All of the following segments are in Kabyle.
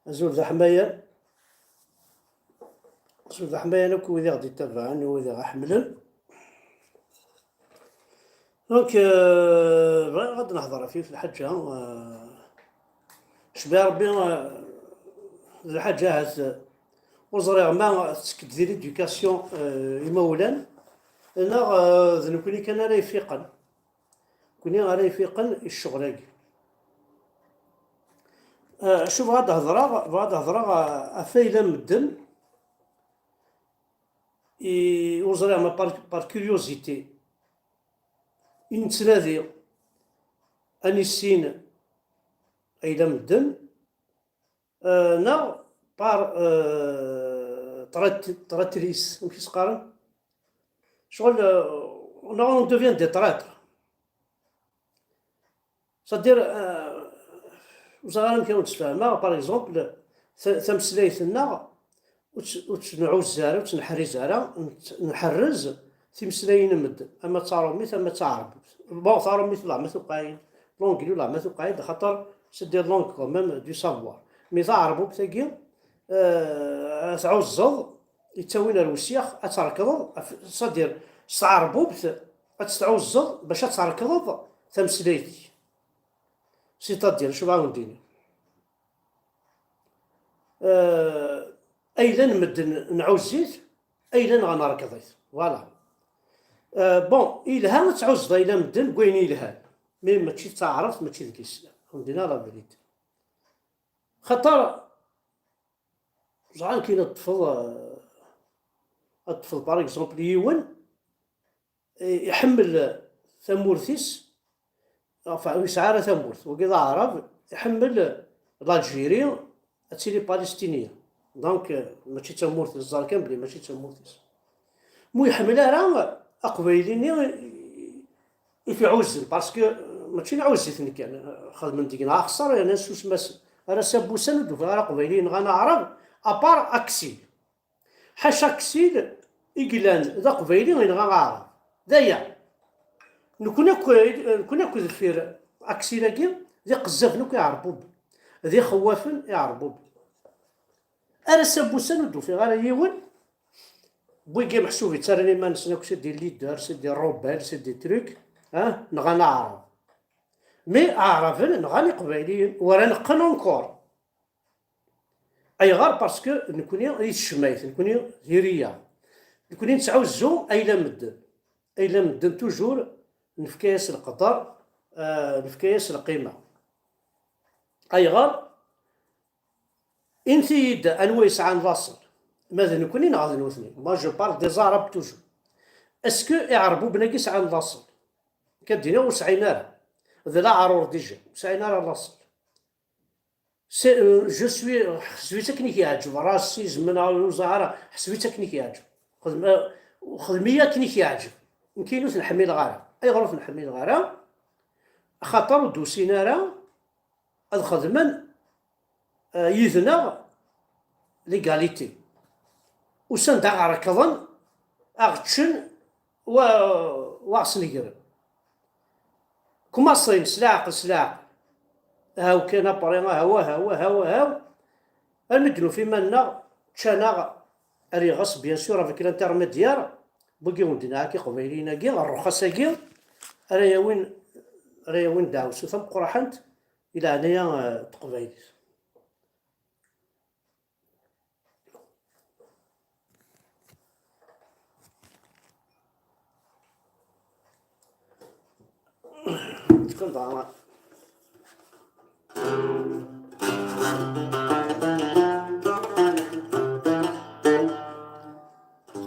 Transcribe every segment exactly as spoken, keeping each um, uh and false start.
Azul d aḥmayan. Azul d aḥmayan akk wid i ɣ-d-ittabaɛen, wid i ɣ-iḥemmlen. Donc, euh, bɣiɣ ad nehḍer ɣef yiwet lḥaǧa, euh, cbiɣ Rebbi, euh, d lḥaǧa ahat, euh, ur ẓriɣ ma tettekk-d di l'éducation, euh, imawlan, neɣ, euh, d nekkni kan ara ifiqen. Nekkni ara ifiqen i ccɣel-agi. Euh, acu bɣiɣ ad hedreɣ, bɣiɣ ad hedreɣ, euh, ɣef ayla n medden, i, ur ẓriɣ ma par, par curiosité i nettnadi ad nissin ayla n medden, euh, neɣ par, euh, traît-, traîtrise, amek i s-qqaren? Ccɣel, euh, neɣ on devient des traîtres. C'est-à-dire, euh, ur ẓriɣ ara amek ara wen-d-sfehmeɣ, par exemple, ta-, tameslayt-nneɣ ur tt-, ur tt-nɛuzz ara, ur tt-neḥriz ara, nett-, nḥerrez timeslayin n medden, ama d taṛumit, ama d taɛerbubt. Bon, taṛumit, la ma tuqeɛ-iyi, l'anglais, la ma tuqeɛ-iyi, xaṭer c'est des langues quand même du savoir. Mais taɛerbubt-agi, euh, ad tɛuzzeḍ, yettawin ar wesyax, ad trekḍeḍ, af-, c'est-à-dire, s tɛerbubt, ad tt-tɛuzzeḍ bac ad trekḍeḍ tameslayt-ik. C'est-à-dire, acu bɣiɣ ad wen-d-iniɣ? Euh, ayla n medden nɛuzz-it, ayla-nneɣ nerkeḍ-it. Voilà. Euh, bon, yelha ad tɛuzzeḍ ayla n medden deg wayen yelhan, mais mačči d taɛrabt, mačči d lislam. Ad wen-d-iniɣ la vérité. Xaṭer, ẓran kan ad ṭṭfeḍ, euh, ad ṭṭfeḍ, par exemple, yiwen, i-, iḥemmel tamurt-is, enfin, ur yesɛi ara tamurt. Wagi d aɛrab, iḥemmel l'Algérie, ad tili palestinienne. Donc, euh, mačči d tamurt-is, ẓer kan belli mačči d tamurt-is. Ma ur iḥemmel ara aqbayli-nni i, i t-iɛuzzen, parce que, euh, mačči nɛuzz-iten kan, euh, xedmen deg-neɣ axeṣṣar, yerna nsusem-asen. Ar ass-a n wussan ur d-ufiɣ ara aqbayli yenɣan aɛrab, à part Aksil. Ḥaca Aksil i yellan d aqbayli yenɣa aɛrab. D aya. Nekkni akk, nekkni akk deffir Aksil-agi, d iqezzaben akk iɛerbuben. D ixewwafen iɛerbuben. Ar ass-a n wussan ur d-ufiɣ ara yiwen n wigi meḥsub yettarran iman-nsen akk c'est des leaders, c'est des rebelles, c'est des trucs, ah, nɣan aɛrab. Mais aɛraben nɣan iqbayliyen, u ara neqqen encore. Ayɣer? Parce que nekkni i tecmayt, nekkni d iriya. Nekkni nettɛuzzu ayla n medden. Ayla n medden toujours nefka-yas lqedr, euh, nefka-yas lqima. Ayɣer? Init-iyi-d anwa yesɛan laṣel. Ma d nekkni neɣ d nutni? Moi, je parle des Arabes toujours. Est-ce que iɛerbuben-agi sɛan laṣel? Nekk ad d-iniɣ ur sɛin ara. D laɛrur déjà, ur sɛin ara laṣel. C'est, euh, je suis, ḥseb-itt akken i k-yeɛǧeb, racisme neɣ ur ẓriɣ ara, ḥseb-itt akken i k-yeɛǧeb. Xdem, euh, xdem-iyi akken i k-yeɛǧeb. Nekkini ur ten-ḥmileɣ ara. Ayɣer ur ten-ḥmileɣ ara? Axaṭer ur d-usin ara ad xedmen, euh, yid-neɣ l'égalité. Usan-d ad ɣ-rekḍen, ad ɣ-ččen, wa, wa ɣ-snegren. Kumaṣin, s leɛqel, s leɛqel. Haw kan apri, haw, haw, haw, haw. Armi d-nufi iman-nneɣ, ččan-aɣ ar iɣes, bien sûr, avec l'intermédiaire, wagi wen-d-nniɣ akk iqbayliyen-agi, rrxas-agi, ara yawin, ara yawin ddeɛwessu tameqqrant, i leɛnaya, eh, n teqbaylit.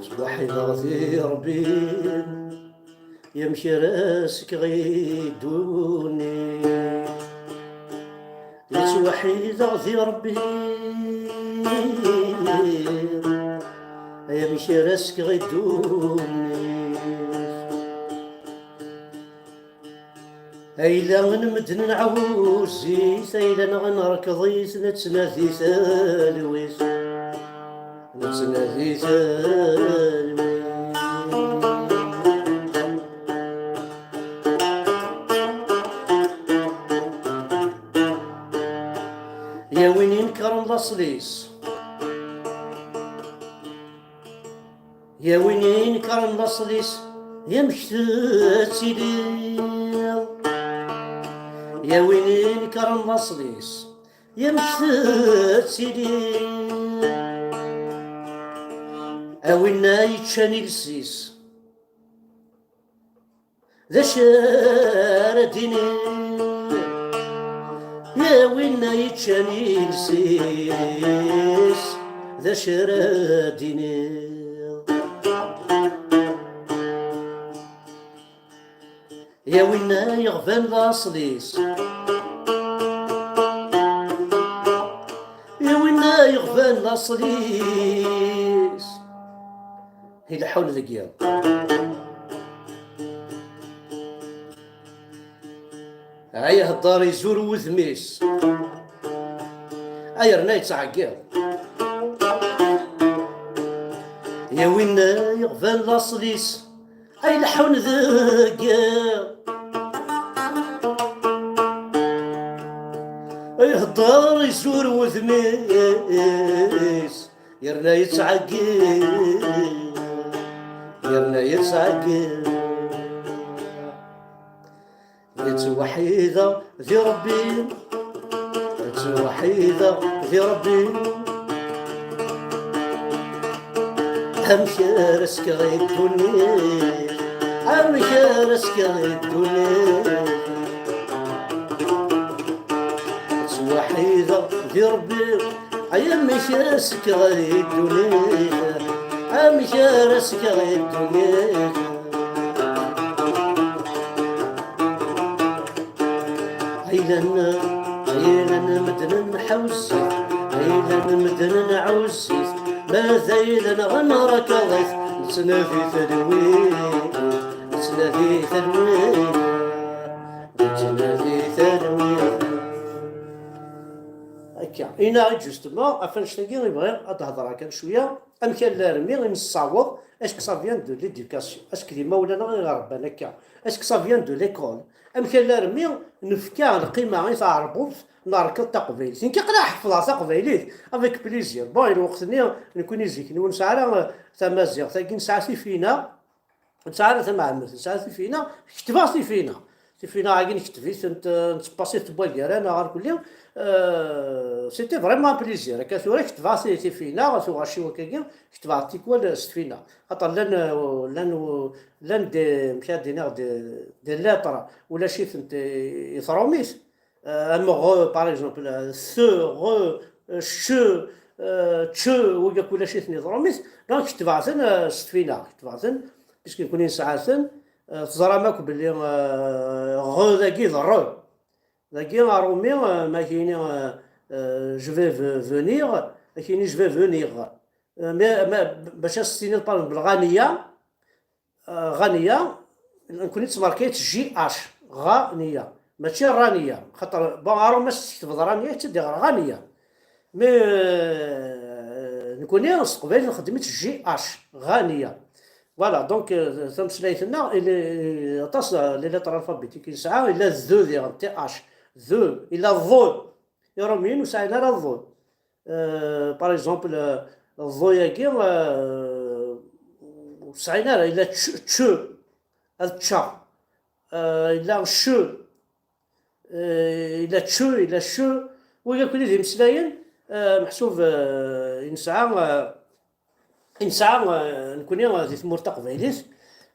Ttwaḥideɣ di Ṛebbi, yamek ara sekkeɣ i ddunit. Yettwaḥid-aɣ di Ṛebbi, ay amek ara s-kɣi ddunit. Ayla n medden nɛawez-it, ayla-nneɣ nerkeḍ-it, nettnadi talwit. Nettnadi talwit. Ya win inekren laṣel-is. Ya win inekren laṣel-is, yamek tettiliḍ? Ya win inekren laṣel-is, yamek tettiliḍ? A winna yeččan iles-is, d acu ara d-iniɣ? Ya winna yeččan iles-is, d acu ara d-iniɣ? Ya winna yeɣban laṣel-is, ya winna yeɣban laṣel-is, ileḥḥun deg yiḍ. Ay ihedder izur wudem-is, ay yerna yettɛeggiḍ. Ya winna yeɣban laṣel-is, ay leḥḥun deg yiḍ. Ay ihedder izur wudem-is, yerna yettɛeggiḍ, yerna yettɛeggiḍ. Yettweḥḥid di Ṛebbi, yettweḥḥid di Ṛebbi. Amek ara s-kkeɣ i ddunit? Amek ara s-kkeɣ i ddunit? Ttweḥḥideɣ di Ṛebbi, ay amek ara s-kkeɣ i ddunit? Amek ara s-kkeɣ i ddunit? Aylan, aylan medden nḥawez-it, aylan medden nɛawez-it, ma d aylan ɣer nrakaḍ-it, nettnadi talwit, nettnadi talwit, nettnadi talwit. Akka, ina justement, ɣef annect-agi i bɣiɣ ad d-hedreɣ kan cwiya, amek alarmi i nessaweḍ, est-ce que ça vient de l'éducation? Est-ce que d imawlan i ɣ-irebban akka? Est-ce que ça vient de l'école? Amek alarmi nefka lqima i taɛerbubt, nerkeḍ taqbaylit? Nekk aql-aɣ ḥeffḍeɣ taqbaylit avec plaisir. Bon, i lweqt-nni, nekkni zik-nni ur nesɛi ara, euh, tamaziɣt-agi, nesɛa tifinaɣ, nesɛa ara tamɛemmert, nesɛa tifinaɣ, ketbeɣ tifinaɣ. Tifinaɣ-agi nektab-itent, euh, nettpaṣi-t n waggara neɣ ɣer kulli. Euh, c'était vraiment un plaisir. Akka tura ketbeɣ ti-, tifinaɣ, tuɣaci wakkagi, ketbeɣ tikwal s tfinaɣ. Xaṭer llan, euh, llan, euh, llan des, amek ara d-iniɣ, des, des lettres, ulac-itent i, i tṛumit. Euh, am ɣ, par exemple, euh, th, ɣ, euh, ch, euh, č, wigi akk ulac-iten i tṛumit. Donc, ketbeɣ-ten, euh, s tfinaɣ, ketbeɣ-ten, puisque nekkni nesɛa-ten, euh, teẓram akk belli, euh, ɣ dagi d r. Dagi aṛumi, euh, ma ak-yini, euh, euh, je vais ve-, venir, ak-yini je vais venir. Euh, mais, mais, bac ad s-tiniḍ, par exemple, Ɣaniya, euh, Ɣaniya, nekkni nettmerka-tt G H, Ɣaniya, mačči Raniya, xaṭer, bon, aṛumi ma s-tektbeḍ Raniya, yetteddi ɣer Ɣaniya. Mais, euh, nekkni s teqbaylit nxeddem-itt G H, Ɣaniya. Voilà, donc, euh, tameslayt-nneɣ, il est, aṭas, euh, les lettres alphabétiques i nesɛa, illa d diɣen, T H, d, illa ḍ, Iṛumiyen ur sɛin ara ḍ. Euh, par exemple, euh, ḍ-agi, euh, ur sɛin ara, illa č, č, ad ččeɣ. Euh, illa ch, euh, illa č, illa ch. Wigi akk d imeslayen, euh, meḥsub, euh, i nesɛa, euh, i nesɛa, euh, nekkni, euh, di tmurt taqbaylit.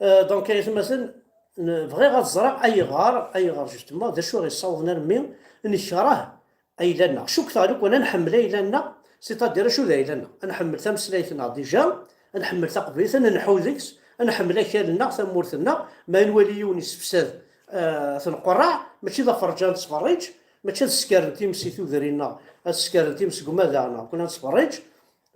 Euh, donc, ay atmaten, n-, bɣiɣ ad ẓreɣ ayɣer, ayɣer justement, d acu i ɣ-yessawḍen armi nekreh ayla-nneɣ. Cukkteɣ lukan ad nḥemmel ayla-nneɣ, c'est-à-dire acu d ayla-nneɣ? Ad nḥemmel tameslayt-nneɣ déjà, ad nḥemmel taqbaylit, ad nenḥu deg-s, ad nḥemmel akal-nneɣ, tamurt-nneɣ, ma nwali yiwen yessefsad, euh, ad t-nqerreɛ, mačči d aferǧ ad nettferriǧ, mačči ad skaren times i tudrin-nneɣ, ad skaren times deg umadaɣ-nneɣ, nekkni ad nettferriǧ,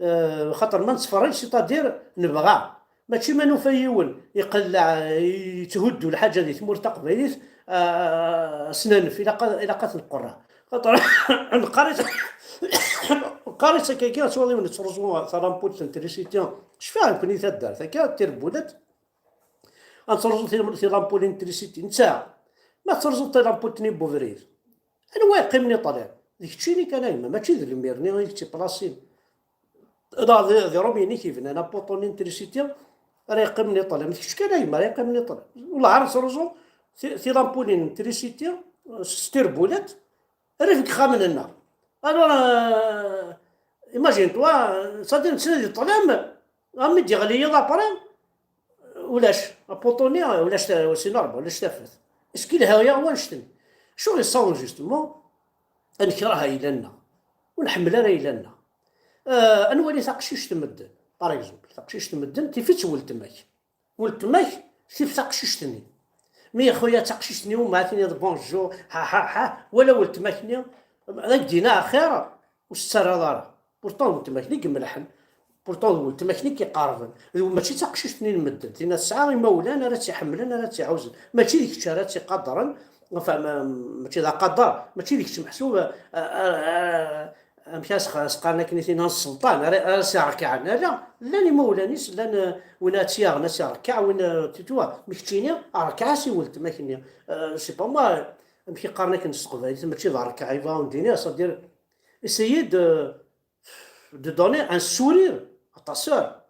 euh, xaṭer ma nettferriǧ, c'est-à-dire nebɣa. Mačči ma nufa yiwen iqelleɛ, yetthuddu lḥaǧa di tmurt taqbaylit, ah, s nanef, ilaq a, ilaq ad t-nqerreɛ. Xaṭer neqqar-itt, neqqar-itt akkagi, ad twaliḍ yiwen yettruẓu talampult n trisiti, cfiɣ nekkni taddart akka, tirbulent, ad nettruẓu ti-, tilampulin n trisiti, netta, ma tettruẓuḍ talampult-nni n ubrid, anwa yeqqimen i ṭṭlam? D keččini kan a yemma, mačči d lmir-nni i k-tt-iplasin. Neɣ d, d Iṛumyen i k-yebnan apuṭu-nni n trisiti, ara yeqqimen i ṭṭlam. D kečč kan a yemma ara yeqqimen i ṭṭlam. Wellah ara tesruẓu ti-, tilampulin n trisiti s tirbulat, rrif deg yixxamen-nneɣ. Alors, euh, imagine-toi, c'est-à-dire, nettnadi ṭṭlam, a mi d-yeɣli yiḍ après, ulac, apuṭu-nni, ulac ta-, c'est normal, ulac tafat. Est-ce que yelha-yaɣ wannect-nni? Acu ɣ-yessawen, justement, ad nekreh ayla-nneɣ, ur nḥemmel ara ayla-nneɣ? Euh, ad nwali taqcict n medden, par exemple, taqcict n medden, tif-itt weltma-k. Weltma-k tif taqcict-nni. Mi a xuya taqcict-nni, umma tini d bonjour, ha, ha, ha, wala weltma-k-nni, ad ak-d-ina axir, ur s-ttarraḍ ara. Pourtant d weltma-k-nni i imelḥen. Pourtant d weltma-k-nni i k-iqerben. D, mačči d taqcict-nni n medden. Tinna tesɛa imawlan ara tt-iḥemmlen, ara tt-iɛuzen. Mačči d kečč ara tt-iqadren. Enfin, ma-, mačči d aqader. Mačči d kečč meḥsub, a, a, a, amek as-, as-qqaren akken i tin, n sselṭan, ara, ara s-irekɛen. Ala, llan imawlan-is, llan, eh, win ara tt-yaɣen ad s-irekɛeɣ, win, eh, tu vois, mi keččini, rekɛeɣ-as i weltma-k-nni. Euh, c'est pas moi, amek i qqaren akken s teqbaylit, mačči d rekɛeɣ, i va on dîner, c'est-à-dire, essayer de, de donner un sourire à ta sœur,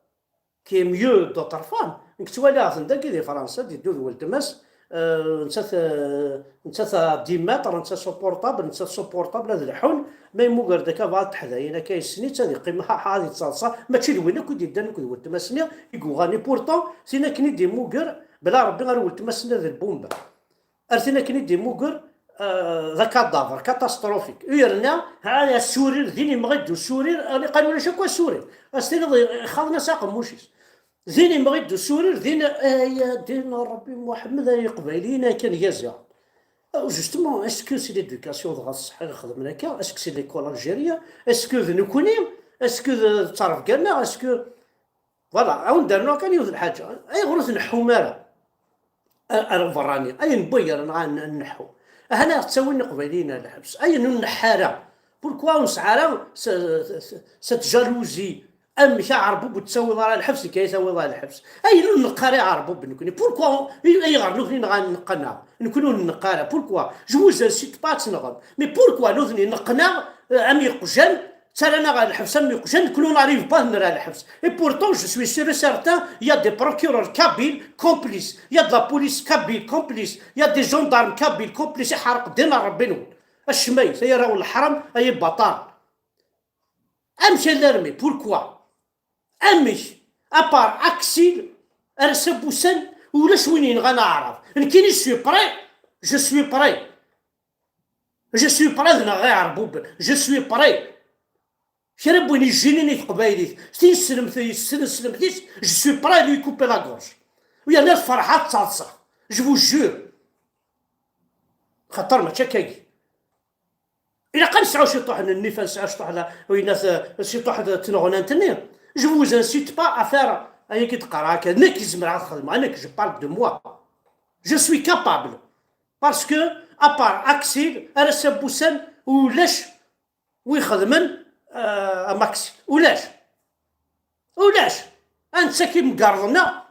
qui est mieux d'autres femmes. Nekk ttwaliɣ-ten dagi di Fransa, d-iddu d weltma-s, euh, nettat, euh, nettat à dix mètres, nettat sur portable, nettat sur portable, ad leḥḥun, ma yemmuger-d akka bɣa teḥdayin akka yessen-itt, ad yeqqim ha, ha, ad yettaḍsa, mačči d win akk i d-yeddan akked weltma-s-nni i yuɣalen. Et pourtant, tin akken i d-yemmuger, bla Rebbi ar weltma-s-nni d lbumba. Ar tin akken i d-yemmuger, euh, d akadaver, catastrophique. U yerna, ha, asurir, din imɣi-d usurir, a niqal ulac akk asurir. Ad s-tiniḍ, ixaḍen-as aqemmuc-is. Din imɣi-d usurir, din, ay, din, Rebbi Muḥemmed, ay Iqbayliyen, ay kan gaziɣ. Euh, justement, est-ce que c'est l'éducation dɣa ṣṣeḥ i xedmen akka? Est-ce que c'est l'école algérienne? Est-ce que d nekkni? Est-ce que d, d ttrebga-nneɣ? Est-ce que, voilà, ad wen-d-rnuɣ kan yiwet n lḥaǧa. Ayɣer ur tneḥḥum ara ar, ar berrani? Ayen n waygar neɣ ad n-, nneḥḥu. Ahat ad ttawin Iqbayliyen ar lḥebs. Ayen ur nneḥḥa ara. Pourquoi ur nesɛi ara s-, s-, s-, cette jalousie? Amek aɛerbub ur t-tawiḍ ara lḥebs, nekk ay tawiḍ ara lḥebs? Ayen ur neqq ara aɛerbub nekni. Pourquoi? Ayɣer nutni neɣ ad neqqen-aɣ? Nekni ur neqq ara. Pourquoi? Je vous incite pas ad tenɣem. Mais pourquoi nutni neqqen-aɣ, euh, am iqjan, ttarran-aɣ ɣer lḥebs am iqjan, nekni ur n'arrive pas ad nerr ɣer lḥebs? Et pourtant, je suis sûr et certain, il y a des procureurs kabyles complices, il y a de la police kabyle complice, il y a des gendarmes kabyles complices, iḥerq ddin n Rebbi-nwen. Acmayt, ay arraw n leḥram, ay ibaṭaren. Amek a l'armée? Pourquoi? Amek? À part Aksil, ar ass-a n wussan, ulac win yenɣan aɛrab. Nekkini, je suis prêt, je suis prêt. Je suis prêt ad nɣeɣ iɛerbuben. Je suis prêt. Kra n win yejjinin i teqbaylit, tineslemt, yesneslemt-is, je suis prêt à lui couper la gorge. U yerna ad ferḥeɣ, ad ttaḍseɣ. Je vous jure. Xaṭer mačči akkagi. Ilaq ad nesɛu ciṭuḥ n nnif, ad nesɛu ciṭuḥ la, winna t-, ciṭuḥ d tneɣnant-nni. Je vous incite pas à faire ayagi d-qqareɣ akka. Nekk zemreɣ ad xedmeɣ, nekk, je parle de moi. Je suis capable. Parce que, à part Aksil, ar ass-a n wussan, ulac wi xedmen, euh, am Aksil. Ulac. Ulac. Ad nettak imgerḍen-a.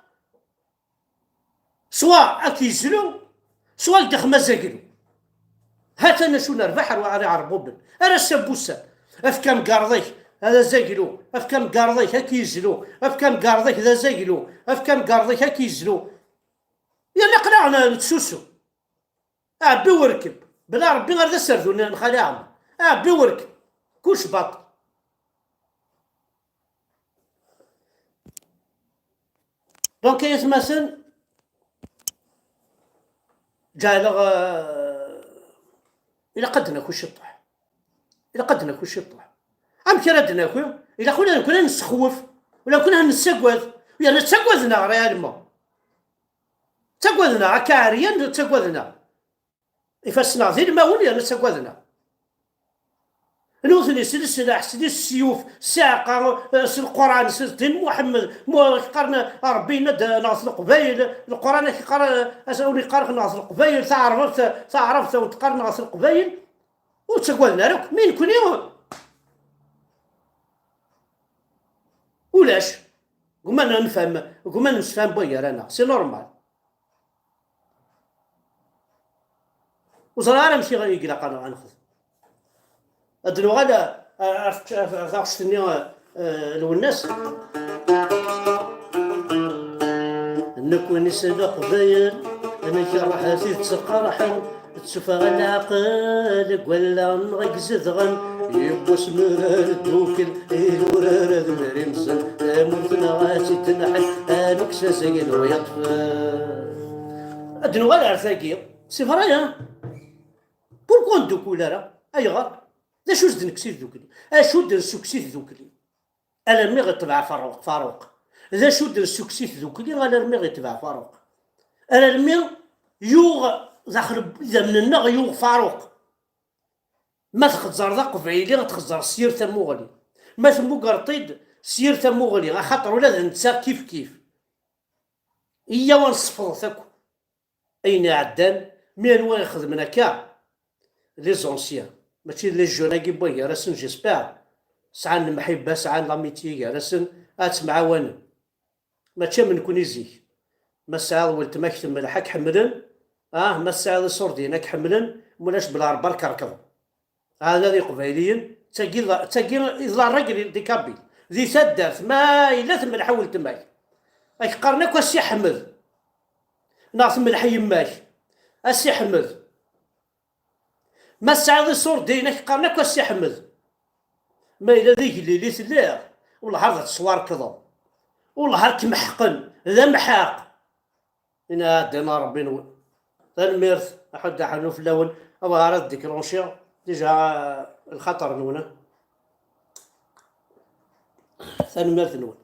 Soit ad k-yezlu, soit ad k-d-ixdem azaglu. Ha-t-an acu nerbeḥ ar, ar iɛerbuben. Ar ass-a n wussan. Efk amgerḍ-ik, ad azaglu. Efk amgerḍ-ik, ad k-yezlu. Efk amgerḍ-ik, d azaglu. Efk amgerḍ-ik, ad k-yezlu. Yerna aql-aɣ n-, nettsusu. Ɛebbi werkeb. Bla Rebbi ar d aserdun n Xali Ɛmer. Ɛebbi werkeb. Kullec baṭel. Donc, ay atmaten, ǧeɛleɣ, euh, ilaq ad d-naki ciṭuḥ. Ilaq ad d-naki ciṭuḥ. Amek ara d-naki? Ilaq ula d nekkni ad nessexwef, ula d nekkni ad nessagad. Yerna ttagaden-aɣ réellement. Ttagaden-aɣ, akka ɛeryan, ttagaden-aɣ. Ifassen-a d ilmawen yerna ttagaden-aɣ. Nutni s leslaḥ, s lesyuf, s ssiɛqa, s Lquran, s ddin Muḥemmed, mu-, qqaren Ṛebbi yenna-d neɣ s Leqbayel, Lquran ad k-iqqar, ad awen-iqqar neɣ s Leqbayel, taɛrabt, taɛrabt ad awen-teqqar neɣ s Leqbayel, ur ttagaden ara akk. Mi nekni ulac, gma nefhem, gma nemsefham wagi gar-aneɣ, c'est normal. Ur ẓriɣ ara amek i ilaq ad nexdem. Ad nuɣal ar taɣect-nni n Lwennas. Nekkni s Leqbayel nkerreḥ tid ttqerḥen, tteffeɣ leɛqel deg wallaɣ-nneɣ i izedɣen, yiwwas mi ara neddukel i durar ad nerimzen tamurt-nneɣ ad tt-id-nḥel, ad nekkes azaglu yeṭṭef. Ad nuɣal ar tagi, c'est vrai, hein? Pourquoi ur neddukul ara? Ayɣer? D acu d-nekkes i tdukli? Acu d-nessukkes i tdukli? Alarmi ɣ-itbeɛ Faruq, Faruq. D acu d-nessukkes i tdukli alarmi ɣ-itbeɛ Faruq? Alarmi yuɣ daxel n idammen-nneɣ yuɣ Faruq. Ma txezzreḍ aqbayli, ad txezzreḍ s yir tamuɣli. Ma temmugreḍ-t-id s yir tamuɣli, axaṭer ula d netta kif kif. Iyyaw ad nessefḍet akk ayen iɛeddan, mi anwa ixedmen akka? Les anciens. Mačči d les jeunes-agi n wway gar-asen, j'espère. Sɛan lemḥibba, sɛan l'amitié gar-asen, ad ttemɛawanen. Mačči am nekni zik. Ma tesɛiḍ weltma-k temleḥ, ad k-ḥemmlen. Ah, ma tesɛiḍ iṣurdiyen, ad k-ḥemmlen. Ma ulac, bla Rebbi, ad k-rekḍen. Hada d Iqbayliyen, d tagi, d tagi i d la règle des Kabyles. Di taddart, ma yella temleḥ weltma-k, ad k-qqaren akk a Si Ḥmed. Neɣ temleḥ yemma-k, a Si Ḥmed. Ma tesɛiḍ iṣurdiyen, ad k-qqaren akk a Si Ḥmed. Ma yella d igellil i telliḍ, wellah ar d tettwarkḍeḍ. Wellah ar kem-ḥeqqen, d amḥaq. Ina ɛeddan a Rebbi-nwen. Tanemmirt, aḥuddu aḥennu fell-awen. Awer ara d-déclenchiɣ déjà, eh, lxaṭer-nwen, eh. Tanemmirt-nwen.